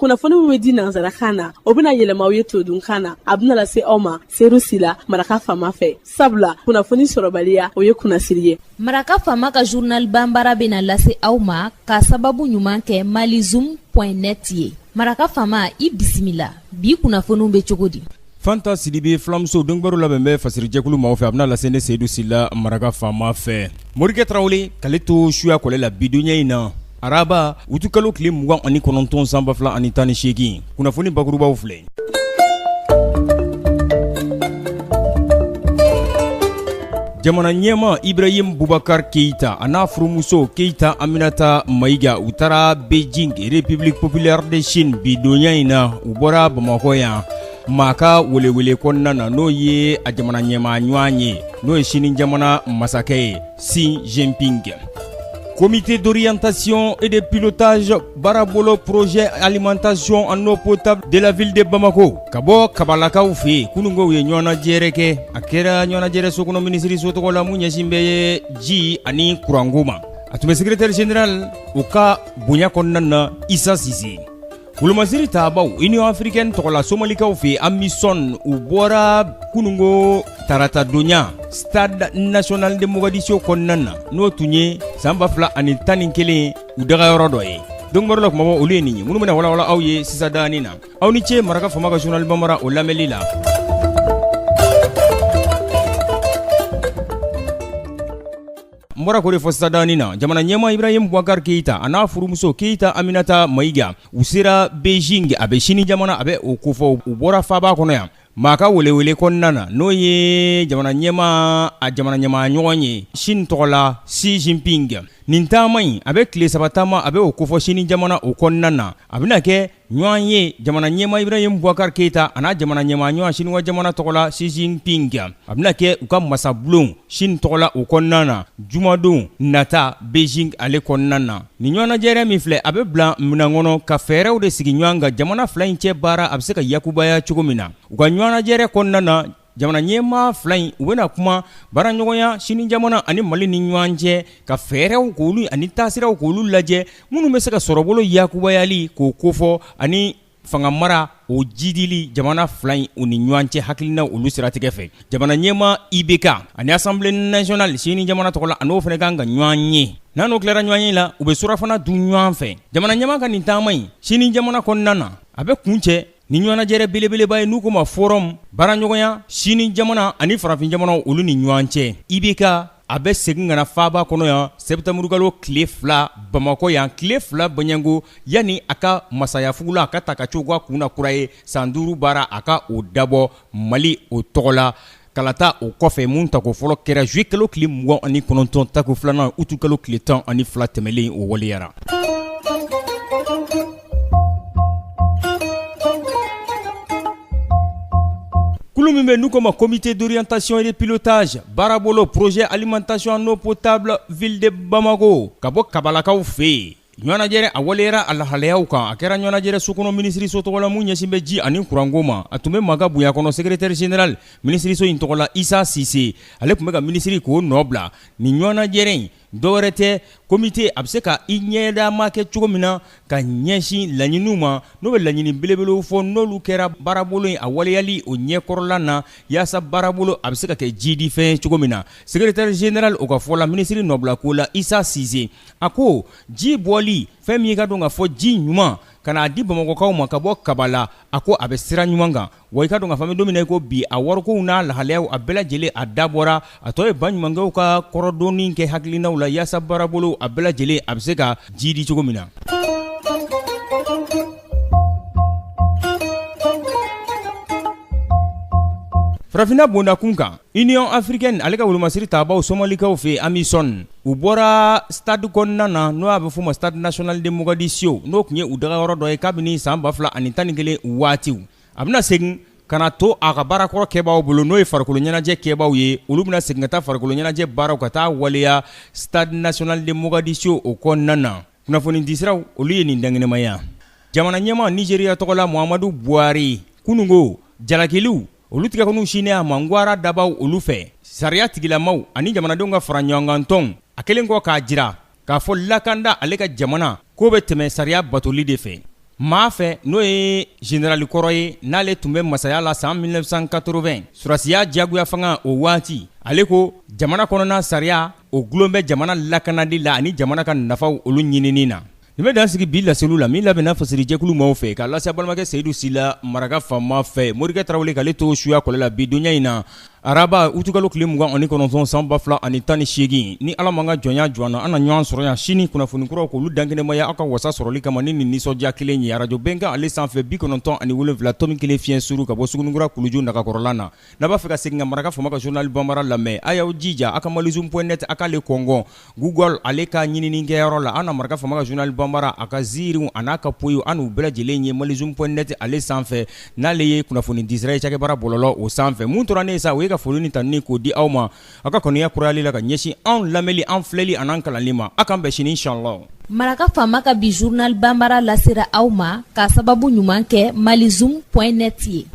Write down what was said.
Kunnafoni min bɛ di nansarakan na, o bɛna yɛlɛma aw ye todunkan na. A bɛna lase aw ma Seyidu Sila, Maraka Faama fɛ. Sabula kunnafoni sɔrɔbaliya, o ye kunnasiri ye. Maraka Faama ka journal banbara bɛna lase aw ma ka sababu ɲuman kɛ malizoom point net ye. Maraka Faama, i bisimila. Bi kunnafoniw bɛ cogo di? Fanta Sidibe fulamuso donkibaru labɛn bɛ fasirijɛkulu maaw fɛ, a bɛna lase ne Seyidu Sila Maraka Faama fɛ. Morikɛ Tarawele k'ale to suya kɔlɛ la bidonya in na araba utukalo tile 29 san 2018, kunnafoni bakurubaw filɛ. Jamana ɲɛmaa Ibrahim Boubacar Keita a n'a furumuso Keita Aminata Mayiga, u taara Beijing, République populaire de Chine bidonya in na. U bɔra Bamakɔ yan maa ka welewele kɔnɔna na, n'o ye a jamana ɲɛmaa ɲɔgɔn ye, n'o ye Sini jamana masakɛ ye Xi Jinping. Comité d'orientation et de pilotage baarabolo projet alimentation en eau potable de la ville de Bamako ka bɔ Kabalakaw fɛ yen, kununko u ye ɲɔgɔnnajɛrɛ kɛ. A kɛra ɲɔgɔnnajɛrɛ so kɔnɔ minisiriso tɔgɔ la mun ɲɛsin bɛ ji ani kuranko ma. A tun bɛ secrétaire général o ka bonya kɔnɔna na, Isa Sise. Wolomasiri tabaw Union africaine tɔgɔla Somalikaw fɛ AMISOM, u bɔra kununko taratadonya stade national de Mogadiscio kɔnɔna na, n'o tun ye san 2011 u dagayɔrɔ dɔ ye. Donkibaru la kumabaw olu ye nin ye minnu bɛna walawala aw ye sisan daani na. Aw ni ce Maraka Faama ka journal banbara o lamɛnli la. N bɔra k'o de fɔ sisan daani na, jamana ɲɛmaa Ibrahim Boubacar Keita a n'a furumuso Keita Aminata Mayiga, u sera Beijing, a bɛ Sini jamana, a bɛ o kofɔ. U bɔra faaba kɔnɔ yan maa ka welewele kɔnɔna na, n'o ye jamana ɲɛmaa a jamana ɲɛmaa ɲɔgɔn ye Sini tɔgɔ la Xi Jinping. Nin taama in, a bɛ tile saba taama, a bɛ o kofɔ Sini jamana o kɔnɔna na. A bɛna kɛ ɲɔgɔn ye jamana ɲɛmaa Ibrahim Boubacar Keita a n'a jamana ɲɛmaa ɲɔgɔn Siniwa jamana tɔgɔ la Xi Jinping. A bɛna kɛ u ka masabulon Chine tɔgɔ la o kɔnɔna na jumadon nata Beijing ale kɔnɔna na. Nin ɲɔgɔnnajɛrɛ min filɛ, a bɛ bila minɛn kɔnɔ ka fɛɛrɛw de sigi ɲɔgɔn kan jamana fila in cɛ baara a bɛ se ka yakubaya cogo min na. U ka ɲɔgɔnnajɛrɛ kɔnɔna na, jamana ɲɛmaa fila in u bɛna kuma baaraɲɔgɔnya Sini jamana ani Mali ni ɲɔgɔn cɛ, ka fɛɛrɛw k'olu ani taasiraw k'olu lajɛ minnu bɛ se ka sɔrɔbolo yakubayali k'o kofɔ ani fanga mara o jidili jamana fila in u ni ɲɔgɔn cɛ hakilina olu siratigɛ fɛ. Jamana ɲɛmaa IBK ani Assemblée nationale Sini jamana tɔgɔ la, a n'o fana kan ka ɲɔgɔn ye. N'a n'o tilara ɲɔgɔn ye la, u bɛ surafana dun ɲɔgɔn fɛ. Jamana ɲɛmaa ka nin taama in Sini jamana kɔnɔna na, a bɛ kuncɛ ni ɲɔgɔnnajɛrɛ belebeleba ye n'u k'o ma forum baaraɲɔgɔnya Sini jamana ani farafin jamanaw olu ni ɲɔgɔn cɛ. IBK a bɛ segin ka na faaba kɔnɔ yan sɛtanburukalo tile 2 Bamakɔ yan, tile 2 bɔɲɛko yanni a ka masayafugula a ka ta ka cogo kun na kura ye san 5 baara a ka o dabɔ Mali o tɔgɔ la. Kalata o kɔfɛ mun tako fɔlɔ kɛra juillet kalo tile 29, tako filanan août kalo tile 12 tɛmɛnlen o waleyara. Kulu min bɛ n'u k'o ma comité d'orientation et de pilotage baarabolo projet alimentation en eau potable ville de Bamako ka bɔ Kabalakaw fɛ yen, ɲɔgɔnnajɛrɛ a waleyara a lahalayaw kan. A kɛra ɲɔgɔnnajɛrɛ so kɔnɔ minisiriso tɔgɔ la mun ɲɛsin bɛ ji ani kuranko ma. A tun bɛ maa ka bonya kɔnɔ, secrétaire général minisiriso in tɔgɔ la Isa Sise, ale tun bɛ ka minisiri k'o nɔ bila nin ɲɔgɔnnajɛrɛ in. Dɔwɛrɛ tɛ, comité a bɛ se ka i ɲɛdama kɛ cogo min na ka ɲɛsin laɲiniw ma, n'o bɛ laɲini belebelew fɔ, n'olu kɛra baarabolo in a waleyali o ɲɛkɔrɔla na, yaasa baarabolo a bɛ se ka kɛ jidifɛn ye cogo min na. Secrétaire général o ka fɔ la, minisiri nɔbila ko la Isa Sise, a ko ji bɔli fɛn min ka dɔn ka fɔ ji ɲuman ka n'a di Bamakɔkaw ma ka bɔ Kabala, a ko a bɛ sira ɲuman kan. Wa i ka dɔn k'a fɔ an bɛ don min na i ko bi, a warikow n'a lahalayaw a bɛɛ lajɛlen a dabɔra. A tɔ ye baɲumankɛw ka kɔrɔdonni kɛ hakilinaw la yaasa baarabolo a bɛɛ lajɛlen a bɛ se ka jidi cogo min na. Farafinna bonda kun kan, Union africaine ale ka wolomasiri tabaw Somalikaw fɛ AMISOM, u bɔra stade kɔnɔna na, n'o a bɛ f'o ma stade national de Mogadiscio, n'o tun ye u dagayɔrɔ dɔ ye kabini san 2011 waatiw. A bɛna segin ka na to a ka baarakɔrɔ kɛbaaw bolo, n'o ye farikolo ɲɛnajɛ kɛbaaw ye. Olu bɛna segin ka taa farikolo ɲɛnajɛ baaraw ka taa waleya stade national de Mogadiscio o kɔnɔna na. Kunnafoni disiraw olu ye nin dankɛnɛmaya. Jamana ɲɛmaa Nizeriya tɔgɔ la Muhamadu Buhari, kununko jalakiliw olu tigɛkɔniw sinnen a ma ngwara dabaw olu fɛ, sariya tigilamaw ani jamanadenw ka fara ɲɔgɔnkantɔnw, a kɛlen kɔ k'a jira k'a fɔ lakanda ale ka jamana ko bɛ tɛmɛ sariya batoli de fɛ. Maa fɛ, n'o ye général kɔrɔ ye, n'ale tun bɛ masaya la san 1980, sɔrɔdasiya diyagoya fanga o waati. Ale ko jamana kɔnɔna sariya, o gulon bɛ jamana lakanali la ani jamana ka nafaw olu ɲinini na. Nin bɛ dan sigi bi laseliw la min labɛnna fasirijɛkulu maaw fɛ k'a lase balimakɛ Seyidu Sila maraka faama fɛ. Morikɛ Tarawele k'ale to suya kɔlɛ la bi donya in na, araba utukalo tile 29 san 2018. Ni Ala m'an ka jɔnya jɔ an na, an na ɲɔgɔn sɔrɔ yan sini kunnafoni kuraw k'olu dankɛnɛmaya aw ka wasa sɔrɔli kama ni nin nisɔndiya kelen ye arajo Bɛnkan ale sanfɛ 97.1 fiɲɛ suru ka bɔ Sugunikura kuluju nagakɔrɔla na. N'a b'a fɛ ka segin ka maraka faama ka journal banbara lamɛn, a y'aw jija aw ka malizoom point net a k'ale kɔngɔn Google ale ka ɲininikɛyɔrɔ la. An na maraka faama ka journal banbara, a ka ziiriw a n'a ka poyiw, an n'u bɛɛ lajɛlen ye malizoom point net ale sanfɛ, n'ale ye kunnafoni disira ye cakɛbaara bɔlɔlɔ o sanfɛ. Mun tora ne ye sa, o ye ka foli ni tanuni k'o di aw ma aw ka kanuya kurayali la ka ɲɛsin anw lamɛnli, an filɛli an'an kalanli ma. Aw k'an bɛn sini inchallah. Maraka faama ka bi journal banbara lasera aw ma k'a sababu ɲuman kɛ malizoom point net ye.